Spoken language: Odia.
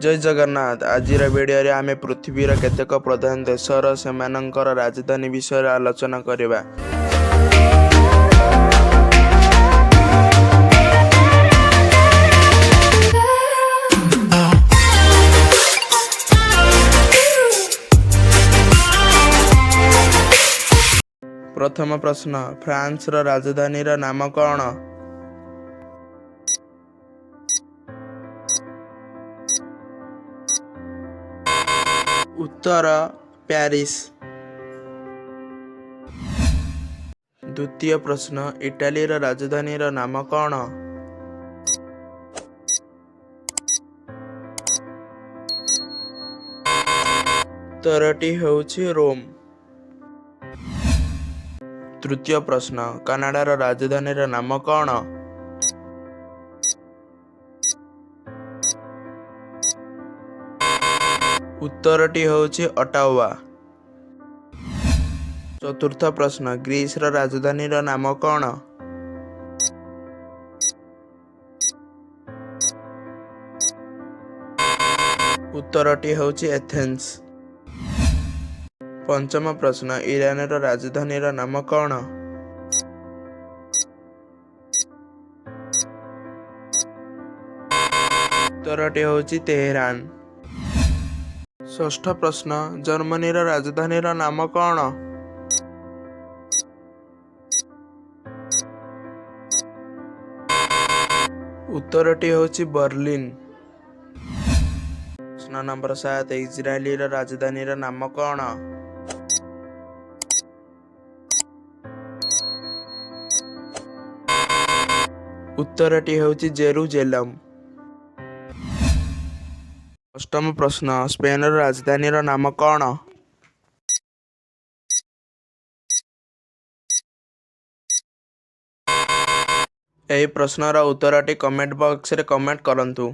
ଜୟ ଜଗନ୍ନାଥ। ଆଜିର ଭିଡ଼ିଓରେ ଆମେ ପୃଥିବୀର କେତେକ ପ୍ରଧାନ ଦେଶର ସେମାନଙ୍କର ରାଜଧାନୀ ବିଷୟରେ ଆଲୋଚନା କରିବା। ପ୍ରଥମ ପ୍ରଶ୍ନ, ଫ୍ରାନ୍ସର ରାଜଧାନୀର ନାମ କ'ଣ? ଉତ୍ତର ପ୍ୟାରିସ। ଦ୍ୱିତୀୟ ପ୍ରଶ୍ନ, ଇଟାଲୀର ରାଜଧାନୀର ନାମ କ'ଣ? ଉତ୍ତରଟି ହେଉଛି ରୋମ। ତୃତୀୟ ପ୍ରଶ୍ନ, କାନାଡାର ରାଜଧାନୀର ନାମ କ'ଣ? ଉତ୍ତରଟି ହେଉଛି ଅଟାୱା। ଚତୁର୍ଥ ପ୍ରଶ୍ନ, ଗ୍ରୀସର ରାଜଧାନୀର ନାମ କ'ଣ? ଉତ୍ତରଟି ହେଉଛି ଏଥେନ୍ସ। ପଞ୍ଚମ ପ୍ରଶ୍ନ, ଇରାନର ରାଜଧାନୀର ନାମ କ'ଣ? ଉତ୍ତରଟି ହେଉଛି ତେହେରାନ। ଷଷ୍ଠ ପ୍ରଶ୍ନ, ଜର୍ମାନୀର ରାଜଧାନୀର ନାମ କ'ଣ? ଉତ୍ତରଟି ହେଉଛି ବର୍ଲିନ। ପ୍ରଶ୍ନ ନମ୍ବର 7, ଇସ୍ରାଏଲର ରାଜଧାନୀର ନାମ କ'ଣ? ଉତ୍ତରଟି ହେଉଛି ଜେରୁଜେଲମ। ଅଷ୍ଟମ ପ୍ରଶ୍ନ, ସ୍ପେନର ରାଜଧାନୀର ନାମ କ'ଣ? ଏହି ପ୍ରଶ୍ନର ଉତ୍ତରଟି କମେଣ୍ଟ ବକ୍ସରେ କମେଣ୍ଟ କରନ୍ତୁ।